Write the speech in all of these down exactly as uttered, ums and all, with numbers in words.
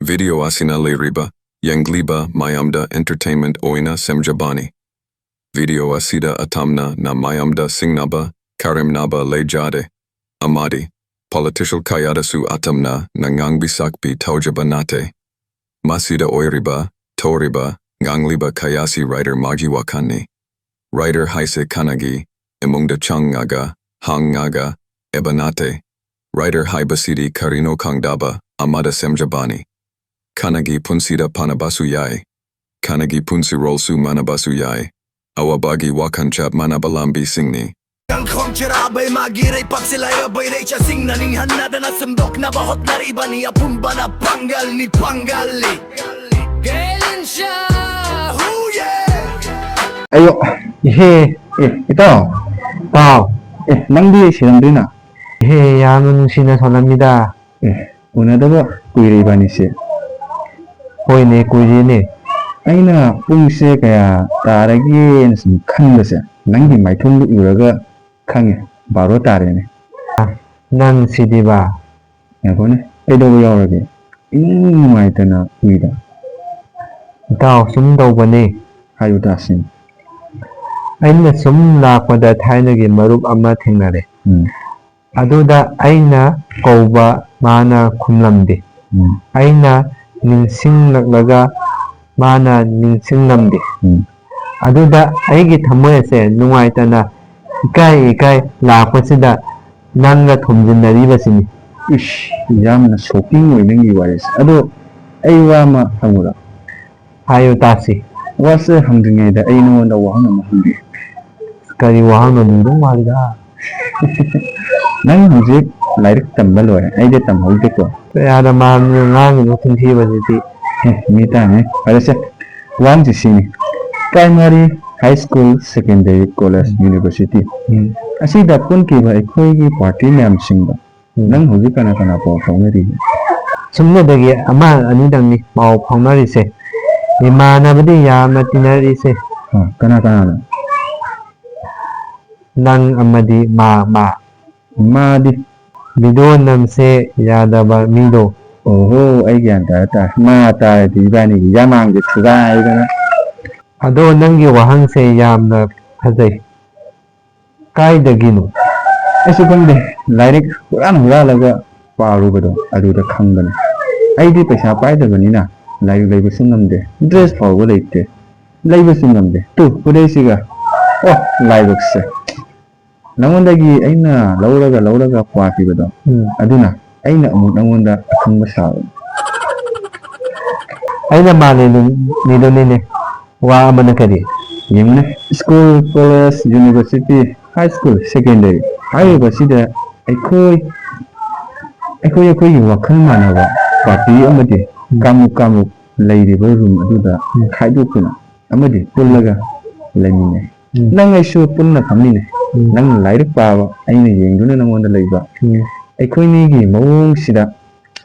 Video ꯑꯁꯤꯅ ꯂꯩꯔꯤꯕ ꯌꯦꯡꯂꯤꯕ ꯃꯌꯥꯝꯗ entertainment ꯑꯣꯏꯅ ꯁꯦꯝꯖꯕꯅꯤ꯫ Video ꯑꯁꯤꯗ ꯑꯇꯝꯅ ꯅ ꯃꯌꯥꯝꯗ ꯁꯤꯡꯅꯕ, ꯀꯔꯦꯝꯅꯕ ꯂꯩꯖꯗꯦ꯫ ꯑꯃꯗꯤ political ꯀꯌꯥꯗꯁꯨ ꯑꯇꯝꯅ ꯅ ꯉꯥꯡꯕꯤ ꯁꯛꯄꯤ ꯇꯧꯖꯕ ꯅꯠꯇꯦ꯫ ꯃꯁꯤꯗ ꯑꯣꯏꯔꯤꯕ, ꯊꯣꯛꯔꯤꯕ, ꯉꯥꯡꯂꯤꯕ ꯀꯌꯥꯁꯤ writer ꯃꯥꯒꯤ ꯋꯥꯈꯜꯅꯤ꯫ Writer ꯍꯥꯏꯁꯦ ꯀꯅꯥꯒꯤ ꯏꯃꯨꯡꯗ ꯆꯪꯉꯒ, ꯍꯪꯉꯒ, ꯏꯕ ꯅꯠꯇꯦ꯫ Writer ꯍꯥꯏꯕꯁꯤꯗꯤ ꯀꯔꯤꯅꯣ ꯈꯪꯗꯕ ꯑꯃꯗ ꯁꯦꯝꯖꯕꯅꯤ꯫ ꯀꯅꯥꯒꯤ ꯄꯨꯟꯁꯤꯗ ꯄꯥꯟꯅꯕꯁꯨ ꯌꯥꯏ꯫ ꯀꯅꯥꯒꯤ ꯄꯨꯟꯁꯤꯔꯣꯜꯁꯨ ꯃꯥꯟꯅꯕꯁꯨ ꯌꯥꯏ꯫ ꯑꯋꯥꯕꯒꯤ ꯋꯥꯈꯜ ꯆꯞ ꯃꯥꯟꯅꯕ ꯂꯝꯕꯤꯁꯤꯡꯅꯤ꯫ ꯀꯪꯈꯣꯡ ꯆꯔꯥꯕꯩ ꯃꯥꯒꯤ ꯂꯩꯄꯥꯛꯁꯤ ꯂꯥꯏꯔꯕꯩ ꯂꯩꯆꯠꯁꯤꯡꯅ ꯅꯤꯡꯍꯟꯅꯗꯅ ꯁꯦꯝꯗꯣꯛꯅꯕ ꯍꯣꯠꯅꯔꯤꯕꯅꯤ꯫ ꯑꯄꯨꯝꯕꯅ ꯄꯥꯡꯒꯜꯅꯤ, ꯄꯥꯡꯒꯜꯅꯤ꯫ ꯒꯦꯂꯤꯟꯁꯥ, ꯍꯨꯌꯦ! ꯑꯌꯣ, ꯏꯍꯦ, ꯑꯦ, ꯏꯇꯥꯎ꯫ ꯄꯥꯎ꯫ ꯑꯦ, ꯅꯪꯗꯤ ꯁꯤꯔꯝꯗ꯭ꯔꯤꯅ? ꯏꯍꯦ, ꯌꯥꯝꯅ ꯅꯨꯡꯁꯤꯅ ꯁꯣꯜꯂꯝꯃꯤꯗ꯫ ꯑꯦ, ꯎꯅꯗꯕ ꯀꯨꯏꯔꯦ ꯏꯕꯥꯅꯤꯁꯦ꯫ ꯍꯣꯏꯅꯦ, ꯀꯨꯏꯔꯦꯅꯦ꯫ ꯑꯩꯅ ꯄꯨꯡꯁꯦ ꯀꯌꯥ ꯇꯥꯔꯒꯦꯅ ꯁꯨꯝ ꯈꯟꯕꯁꯦ, ꯅꯪꯒꯤ ꯃꯥꯏꯊꯣꯡꯗꯨ ꯎꯔꯒ ꯈꯪꯉꯦ, ꯕꯥꯔꯣ ꯇꯥꯔꯦꯅꯦ꯫ ꯅꯪ ꯁꯤꯗꯤꯕ꯫ ꯉꯥꯏꯈꯣꯅꯦ, ꯀꯩꯗꯧꯕ ꯌꯥꯎꯔꯒꯦ? ꯏꯅꯨꯡ ꯅꯨꯡꯉꯥꯏꯇꯅ ꯎꯏꯗ꯫ ꯏꯇꯥꯎ, ꯁꯨꯝ ꯇꯧꯕꯅꯦ꯫ ꯍꯥꯏꯌꯨ ꯇꯥꯁꯤ꯫ ꯑꯩꯅ ꯁꯨꯝ ꯂꯥꯛꯄꯗ ꯊꯥꯏꯅꯒꯤ ꯃꯔꯨꯞ ꯑꯃ ꯊꯦꯡꯅꯔꯦ꯫ ꯎꯝ꯫ ꯑꯗꯨꯗ ꯑꯩꯅ ꯀꯧꯕ ꯃꯥꯅ ꯈꯨꯝꯂꯝꯗꯦ꯫ ꯎꯝ꯫ ꯑꯩꯅ ꯅꯤꯡꯁꯤꯡꯂꯛꯂꯒ ꯃꯥꯅ ꯅꯤꯡꯁꯤꯡꯂꯝꯗꯦ꯫ ꯎꯝ꯫ ꯑꯗꯨꯗ ꯑꯩꯒꯤ ꯊꯃꯣꯏ ꯑꯁꯦ ꯅꯨꯡꯉꯥꯏꯇꯅ ꯏꯀꯥꯏ ꯏꯀꯥꯏ ꯂꯥꯛꯄꯁꯤꯗ ꯅꯪꯒ ꯊꯣꯝꯖꯤꯟꯅꯔꯤꯕꯁꯤꯅꯤ꯫ ꯏꯁ, ꯌꯥꯝꯅ shocking ꯑꯣꯏ ꯅꯪꯒꯤ ꯋꯥꯔꯤꯁꯦ꯫ ꯑꯗꯣ ꯑꯩ ꯋꯥ ꯑꯃ ꯍꯪꯉꯨꯔꯥ? ꯍꯥꯏꯌꯨ ꯇꯥꯁꯤ꯫ ꯋꯥꯁꯦ ꯍꯪꯗ꯭ꯔꯤꯉꯩꯗ ꯑꯩ ꯅꯉꯣꯟꯗ ꯋꯥꯍꯪ ꯑꯃ ꯍꯪꯒꯦ꯫ ꯀꯔꯤ ꯋꯥꯍꯪꯅꯣ? ꯂꯨꯗꯧ ꯃꯥꯜꯂꯤꯗ꯫ ꯅꯪ ꯍꯧꯖꯤꯛ ꯂꯥꯏꯔꯤꯛ ꯇꯝꯕ ꯂꯣꯏꯔꯦ, ꯑꯩꯗꯤ ꯇꯝꯍꯧꯗꯦꯀꯣ꯫ ꯀꯌꯥꯗ ꯃꯥꯟꯅ ꯉꯥꯡꯉꯤꯅꯣ ꯆꯤꯟꯊꯤꯕꯁꯤꯗꯤ꯫ ꯑꯦ, ꯃꯤ ꯇꯥꯅꯤ꯫ ꯐꯔꯦꯁꯦ, ꯋꯥꯍꯪꯁꯤ ꯁꯤꯅꯤ꯫ Primary, high school, secondary, college, university꯫ ꯎꯝ꯫ ꯑꯁꯤꯗ ꯄꯨꯟꯈꯤꯕ ꯑꯩꯈꯣꯏꯒꯤ party ꯃꯌꯥꯝꯁꯤꯡꯗꯣ ꯎꯝ꯫ ꯅꯪ ꯍꯧꯖꯤꯛ ꯀꯅꯥ ꯀꯅꯥ ꯄꯥꯎ ꯐꯥꯎꯅꯔꯤꯒꯦ? ꯁꯨꯝꯅꯗꯒꯤ ꯑꯃ ꯑꯅꯤꯗꯪꯅꯤ ꯄꯥꯎ ꯐꯥꯎꯅꯔꯤꯁꯦ꯫ ꯏꯃꯥꯟꯅꯕꯗꯤ ꯌꯥꯝꯅ ꯇꯤꯟꯅꯔꯤꯁꯦ꯫ ꯑ, ꯀꯅꯥ ꯀꯅꯥꯅꯣ? ꯅꯪ ꯑꯃꯗꯤ ꯃꯥ, ꯃꯥ꯫ ꯃꯥꯗꯤ? Video ꯅꯝꯁꯦ ꯌꯥꯗꯕ ꯃꯤꯗꯣ꯫ ꯑꯣꯍꯣ, ꯑꯩ ꯒ꯭ꯌꯥꯟ ꯇꯥꯔꯦ, ꯇꯥꯔꯦ꯫ ꯃꯥ ꯇꯥꯔꯗꯤ ꯏꯕꯥꯅꯤꯒꯤ ꯌꯥꯃꯥꯡꯁꯦ ꯊꯨꯒꯥꯏꯗꯅ꯫ ꯑꯗꯣ ꯅꯪꯒꯤ ꯋꯥꯍꯪꯁꯦ ꯌꯥꯝꯅ ꯐꯖꯩ꯫ ꯀꯥꯏꯗꯒꯤꯅꯣ? ꯑꯩꯁꯨ ꯈꯪꯗꯦ꯫ ꯂꯥꯏꯔꯤꯛ ꯍꯨꯔꯥꯟ ꯍꯨꯔꯥꯜꯂꯒ ꯄꯥꯔꯨꯕꯗꯣ ꯑꯗꯨꯗ ꯈꯪꯕꯅꯤ꯫ ꯑꯩꯗꯤ ꯄꯩꯁꯥ ꯄꯥꯏꯗꯕꯅꯤꯅ ꯂꯥꯏꯔꯤꯛ ꯂꯩꯕꯁꯨ ꯉꯝꯗꯦ, ꯗ꯭ꯔꯦꯁ ꯐꯥꯎꯕ ꯂꯩꯇꯦ, ꯂꯩꯕꯁꯨ ꯉꯝꯗꯦ꯫ ꯇꯨ, ꯈꯨꯗꯩꯁꯤꯒ, ꯑꯣ, ꯂꯥꯏꯕꯛꯁꯦ꯫ ꯅꯉꯣꯟꯗꯒꯤ ꯑꯩꯅ ꯂꯧꯔꯒ ꯂꯧꯔꯒ ꯄꯥꯈꯤꯕꯗꯣ, ꯎꯝ꯫ ꯑꯗꯨꯅ ꯑꯩꯅ ꯑꯃꯨꯛ ꯅꯉꯣꯟꯗ ꯑꯈꯪꯕ ꯁꯥꯕꯅꯤ꯫ ꯑꯩꯅ ꯃꯥꯜꯂꯤꯗꯨꯅꯤꯅꯦ꯫ ꯋꯥ ꯑꯃꯅ ꯀꯔꯤ? ꯌꯦꯡꯉꯨꯅꯦ, school, college, university, high school, secondary ꯍꯥꯏꯔꯤꯕꯁꯤꯗ ꯑꯩꯈꯣꯏ, ꯑꯩꯈꯣꯏ, ꯑꯩꯈꯣꯏꯒꯤ ꯋꯥꯈꯜ ꯃꯥꯟꯅꯕ ꯄꯥꯔꯇꯤ ꯑꯃꯗꯤ ꯀꯥꯡꯂꯨꯞ ꯀꯥꯡꯂꯨꯞ ꯂꯩꯔꯤꯕ ꯔꯨꯝ ꯑꯗꯨꯗ ꯈꯥꯏꯗꯣꯛꯇꯨꯅ ꯑꯃꯗꯤ ꯄꯨꯜꯂꯒ ꯂꯩꯃꯤꯟꯅꯩ꯫ ꯎꯝ꯫ ꯅꯪ ꯑꯩꯁꯨ ꯄꯨꯟꯅ ꯐꯝꯃꯤꯟꯅꯩ꯫ ꯎꯝ꯫ ꯅꯪꯅ ꯂꯥꯏꯔꯤꯛ ꯄꯥꯕ, ꯑꯩꯅ ꯌꯦꯡꯗꯨꯅ ꯅꯪꯉꯣꯟꯗ ꯂꯩꯕ꯫ ꯎꯝ꯫ ꯑꯩꯈꯣꯏꯅꯤꯒꯤ ꯃꯑꯣꯡꯁꯤꯗ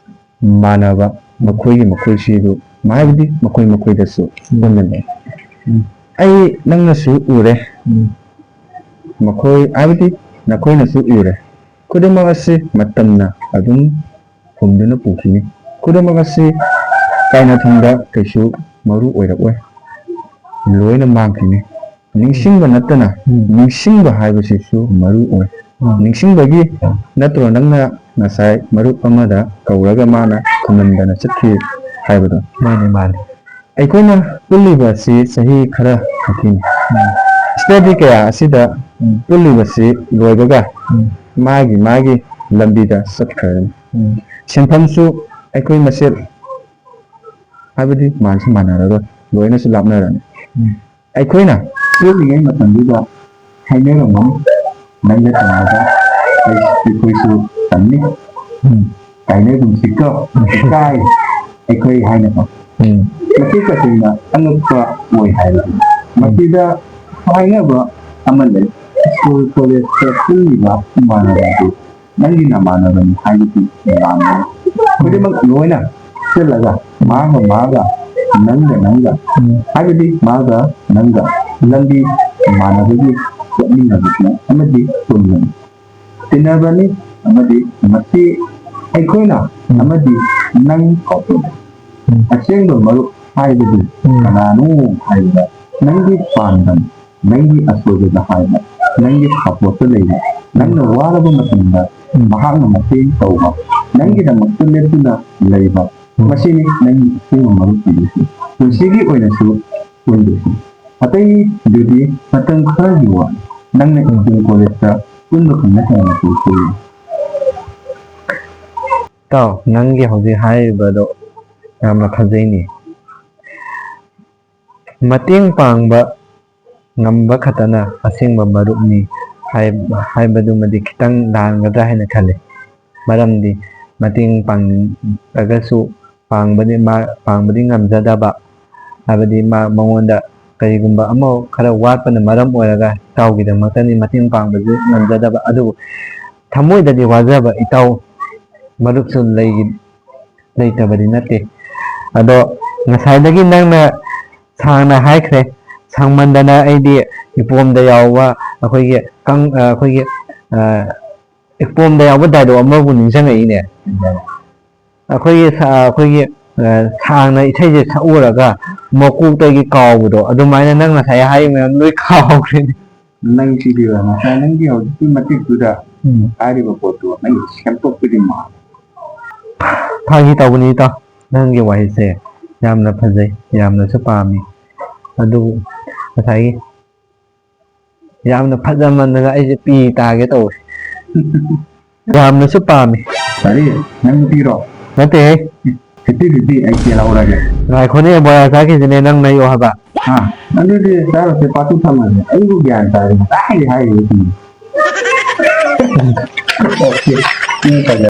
ꯃꯥꯟꯅꯕ, ꯃꯈꯣꯏꯒꯤ ꯃꯈꯣꯏꯁꯤꯕꯨ, ꯍꯥꯏꯕꯗꯤ ꯃꯈꯣꯏ ꯃꯈꯣꯏꯗꯁꯨ ꯄꯨꯟꯅ ꯂꯩ꯫ ꯎꯝ꯫ ꯑꯩ ꯅꯪꯅꯁꯨ ꯎꯔꯦ, ꯎꯝ꯫ ꯃꯈꯣꯏ, ꯍꯥꯏꯕꯗꯤ ꯅꯈꯣꯏꯅꯁꯨ ꯎꯔꯦ꯫ ꯈꯨꯗꯤꯡꯃꯛ ꯑꯁꯤ ꯃꯇꯝꯅ ꯑꯗꯨꯝ ꯍꯨꯝꯗꯨꯅ ꯄꯨꯈꯤꯅꯤ꯫ ꯈꯨꯗꯤꯡꯃꯛ ꯑꯁꯤ ꯀꯥꯏꯅ ꯊꯪꯗ ꯀꯩꯁꯨ ꯃꯔꯨ ꯑꯣꯏꯔꯛꯑꯣꯏ꯫ ꯂꯣꯏꯅ ꯃꯥꯡꯈꯤꯅꯤ꯫ ꯅꯤꯡꯁꯤꯡꯕ ꯅꯠꯇꯅ, ꯎꯝ꯫ ꯅꯤꯡꯁꯤꯡꯕ ꯍꯥꯏꯕꯁꯤꯁꯨ ꯃꯔꯨ ꯑꯣꯏ꯫ ꯎꯝ꯫ ꯅꯤꯡꯁꯤꯡꯕꯒꯤ ꯅꯠꯇ꯭ꯔꯣ ꯅꯪꯅ ꯉꯁꯥꯏ ꯃꯔꯨꯞ ꯑꯃꯗ ꯀꯧꯔꯒ ꯃꯥꯅ ꯈꯨꯝꯃꯟꯗꯅ ꯆꯠꯈꯤ ꯍꯥꯏꯕꯗꯣ? ꯃꯥꯅꯤ, ꯃꯥꯅꯤ꯫ ꯑꯩꯈꯣꯏꯅ ꯄꯨꯜꯂꯤꯕ ꯑꯁꯤ ꯆꯍꯤ ꯈꯔ ꯈꯛꯀꯤꯅꯤ꯫ ꯎꯝ꯫ ꯁ꯭ꯇꯗꯤ ꯀꯌꯥ ꯑꯁꯤꯗ ꯎꯝ꯫ ꯄꯨꯜꯂꯤꯕꯁꯤ ꯂꯣꯏꯕꯒ ꯎꯝ꯫ ꯃꯥꯒꯤ ꯃꯥꯒꯤ ꯂꯝꯕꯤꯗ ꯆꯠꯈ꯭ꯔꯅꯤ꯫ ꯎꯝ꯫ ꯁꯤꯟꯐꯝꯁꯨ ꯑꯩꯈꯣꯏ ꯃꯁꯦꯜ, ꯍꯥꯏꯕꯗꯤ ꯃꯥꯟꯁꯨ ꯃꯥꯟꯅꯔꯔꯣꯏ, ꯂꯣꯏꯅꯁꯨ ꯂꯥꯞꯅꯔꯅꯤ꯫ ꯎꯝ꯫ ꯑꯩꯈꯣꯏꯅ ꯄꯨꯜꯂꯤꯉꯩ ꯃꯇꯝꯗꯨꯗ ꯍꯥꯏꯅꯔꯝꯒꯅꯤ, "ꯅꯪꯅ ꯇꯝꯕꯗ ꯑꯩ-, ꯑꯩꯈꯣꯏꯁꯨ ꯇꯝꯅꯤ꯫ ꯎꯝ꯫ ꯀꯥꯏꯅꯒꯨꯝꯁꯤꯀꯣ, ꯏꯀꯥꯏ ꯑꯩꯈꯣꯏ" ꯍꯥꯏꯅꯀꯣ꯫ ꯎꯝ꯫ ꯃꯁꯤ ꯇꯁꯦꯡꯅ ꯑꯉꯛꯄ ꯑꯣꯏ ꯍꯥꯏꯕꯗꯨꯅꯤ꯫ ꯎꯝ꯫ ꯃꯁꯤꯗ ꯍꯥꯏꯅꯕ ꯑꯃ ꯂꯩ, ꯁ꯭ꯀꯨꯜ ꯀꯣꯂꯦꯖꯇ ꯄꯨꯜꯂꯤꯕ ꯏꯃꯥꯟꯅꯕ ꯑꯗꯨ ꯅꯪꯒꯤ ꯅꯃꯥꯟꯅꯕꯅꯤ ꯍꯥꯏꯕꯗꯤ ꯂꯥꯟꯒꯅꯤ꯫ ꯈꯨꯗꯤꯡꯃꯛ ꯂꯣꯏꯅ ꯆꯠꯂꯒ ꯃꯥꯒ ꯃꯥꯒ, ꯅꯪꯒ ꯅꯪꯒ, ꯎꯝ꯫ ꯍꯥꯏꯕꯗꯤ ꯃꯥꯒ ꯅꯪꯒ ꯂꯝꯕꯤ ꯃꯥꯟꯅꯕꯒꯤ ꯆꯠꯃꯤꯟꯅꯕꯅꯤ ꯑꯃꯗꯤ ꯄꯨꯟꯕꯅꯤ꯫ ꯇꯤꯟꯅꯕꯅꯤ ꯑꯃꯗꯤ ꯃꯁꯤ ꯑꯩꯈꯣꯏꯅ ꯎꯝ꯫ ꯑꯃꯗꯤ ꯅꯪ ꯀꯥꯎꯊꯣꯛꯑꯦ꯫ ꯎꯝ꯫ ꯑꯁꯦꯡꯕ ꯃꯔꯨꯞ ꯍꯥꯏꯕꯗꯤ ꯎꯝ꯫ ꯀꯅꯥꯅꯣ ꯍꯥꯏꯕꯗ, ꯅꯪꯒꯤ ꯄꯥꯟꯗꯝ, ꯅꯪꯒꯤ ꯑꯁꯣꯏꯕꯗ ꯍꯥꯏꯕ, ꯅꯪꯒꯤ ꯁꯞꯄꯣꯔꯠꯇ ꯂꯩꯕ, ꯅꯪꯅ ꯋꯥꯔꯕ ꯃꯇꯝꯗ ꯎꯝ꯫ ꯃꯍꯥꯛꯅ ꯃꯇꯦꯡ ꯇꯧꯕ, ꯅꯪꯒꯤꯗꯃꯛꯇ ꯂꯦꯞꯇꯨꯅ ꯂꯩꯕ, ꯎꯝ꯫ ꯃꯁꯤꯅꯤ ꯅꯪꯒꯤ ꯑꯁꯦꯡꯕ ꯃꯔꯨꯞ ꯍꯥꯏꯕꯁꯤ꯫ ꯄꯨꯟꯁꯤꯒꯤ ꯑꯣꯏꯅꯁꯨ ꯄꯨꯟꯗꯦ꯫ ꯑꯇꯩꯗꯨꯗꯤ ꯃꯇꯝ ꯈꯔꯒꯤ ꯋꯥꯅꯤ꯫ ꯅꯪꯅ ꯎꯝ꯫ ꯁ꯭ꯀꯨꯜ ꯀꯣꯂꯦꯖꯇ ꯄꯨꯟꯕ ꯈꯪꯅ ꯆꯥꯟꯅꯕ ꯄꯨꯟꯁꯤ꯫ ꯏꯇꯥꯎ, ꯅꯪꯒꯤ ꯍꯧꯖꯤꯛ ꯍꯥꯏꯔꯤꯕꯗꯣ ꯌꯥꯝꯅ ꯐꯖꯩꯅꯦ꯫ ꯃꯇꯦꯡ ꯄꯥꯡꯕ ꯉꯝꯕ ꯈꯛꯇꯅ ꯑꯁꯦꯡꯕ ꯃꯔꯨꯞꯅꯤ ꯍꯥꯏ-, ꯍꯥꯏꯕꯗꯨꯃꯗꯤ ꯈꯤꯇꯪ ꯂꯥꯟꯒꯗ꯭ꯔꯥ ꯍꯥꯏꯅ ꯈꯜꯂꯤ꯫ ꯃꯔꯝꯗꯤ ꯃꯇꯦꯡ ꯄꯥꯡꯅꯤꯡꯉꯒꯁꯨ ꯄꯥꯡꯕꯗꯤ, ꯃꯥ ꯄꯥꯡꯕꯗꯤ ꯉꯝꯖꯗꯕ, ꯍꯥꯏꯕꯗꯤ ꯃꯥ, ꯃꯉꯣꯟꯗ ꯀꯔꯤꯒꯨꯝꯕ ꯑꯃ ꯈꯔ ꯋꯥꯠꯄꯅ ꯃꯔꯝ ꯑꯣꯏꯔꯒ ꯏꯇꯥꯎꯒꯤꯗꯃꯛꯇꯗꯤ ꯃꯇꯦꯡ ꯄꯥꯡꯕꯁꯨ ꯉꯝꯖꯗꯕ, ꯑꯗꯨꯕꯨ ꯊꯃꯣꯏꯗꯗꯤ ꯋꯥꯖꯕ ꯏꯇꯥꯎ ꯃꯔꯨꯞꯁꯨ ꯂꯩꯒꯤ-, ꯂꯩꯇꯕꯗꯤ ꯅꯠꯇꯦ꯫ ꯑꯗꯣ ꯉꯁꯥꯏꯗꯒꯤ ꯅꯪꯅ ꯁꯥꯡꯅ ꯍꯥꯏꯈ꯭ꯔꯦ, ꯁꯥꯡꯃꯟꯗꯅ ꯑꯩꯗꯤ ꯏꯄꯣꯝꯗ ꯌꯥꯎꯕ ꯑꯩꯈꯣꯏꯒꯤ ꯀꯪ-, ꯑ, ꯑꯩꯈꯣꯏꯒꯤ, ꯑ, ꯏꯄꯣꯝꯗ ꯌꯥꯎꯕ ꯗꯥꯏꯂꯣꯛ ꯑꯃꯕꯨ ꯅꯤꯡꯁꯤꯡꯉꯛꯏꯅꯦ꯫ ꯑꯩꯈꯣꯏꯒꯤ ꯁ-, ꯑꯩꯈꯣꯏꯒꯤ, ꯑ, ꯁꯥꯡꯅ ꯏꯁꯩꯁꯦ ꯁꯛꯎꯔꯒ ꯃꯀꯣꯛꯇꯒꯤ ꯀꯥꯎꯕꯗꯣ, ꯑꯗꯨꯃꯥꯏꯅ ꯅꯪ ꯉꯁꯥꯏ ꯍꯥꯏꯔꯤ ꯃꯌꯥꯝ ꯂꯣꯏ ꯀꯥꯎꯈ꯭ꯔꯦꯅꯦ꯫ ꯅꯪꯁꯤꯗꯤꯕ, ꯉꯁꯥꯏ ꯅꯪꯒꯤ ꯍꯧꯖꯤꯛꯀꯤ ꯃꯇꯤꯛꯇꯨꯗ ꯎꯝ꯫ ꯍꯥꯏꯔꯤꯕ ꯄꯣꯠꯇꯣ ꯅꯪ ꯁꯦꯝꯗꯣꯛꯄꯗꯤ ꯃꯥꯜꯂꯦ꯫ ꯐꯥꯒꯤ ꯇꯧꯕꯅꯤ ꯏꯇꯥꯎ, ꯅꯪꯒꯤ ꯋꯥꯍꯩꯁꯦ ꯌꯥꯝꯅ ꯐꯖꯩ, ꯌꯥꯝꯅꯁꯨ ꯄꯥꯝꯃꯤ꯫ ꯑꯗꯨꯕꯨ ꯉꯁꯥꯏꯒꯤ ꯌꯥꯝꯅ ꯐꯖꯃꯟꯗꯅ ꯑꯩꯁꯦ ꯄꯤ ꯇꯥꯒꯦ ꯇꯧꯔꯦ꯫ ꯌꯥꯝꯅꯁꯨ ꯄꯥꯝꯃꯤ꯫ ꯀꯔꯤ? ꯅꯪ ꯅꯨꯄꯤꯔꯣ? ꯅꯠꯇꯦꯍꯦ꯫ ꯐꯤꯐꯇꯤ ꯐꯤꯐꯇꯤ ꯑꯩ ꯆꯦꯜꯍꯧꯔꯒꯦ꯫ ꯉꯥꯏꯈꯣꯅꯦ, ꯕꯣꯔꯥ ꯆꯥꯈꯤꯁꯤꯅꯦ, ꯅꯪ ꯅꯩꯌꯣ ꯍꯥꯏꯕ꯫ ꯍꯥ? ꯑꯗꯨꯗꯤ ꯆꯥꯔꯁꯦ, ꯄꯥꯠꯇꯨ ꯊꯝꯃꯁꯦ꯫ ꯑꯩꯕꯨ ꯒ꯭ꯌꯥꯟ ꯇꯥꯔꯦ꯫ ꯉꯁꯥꯏꯗꯤ ꯍꯥꯏꯔꯤꯕ ꯁꯤꯅꯤ꯫ ꯑꯣꯀꯦ꯫ ꯎꯝ, ꯐꯖꯔꯦ꯫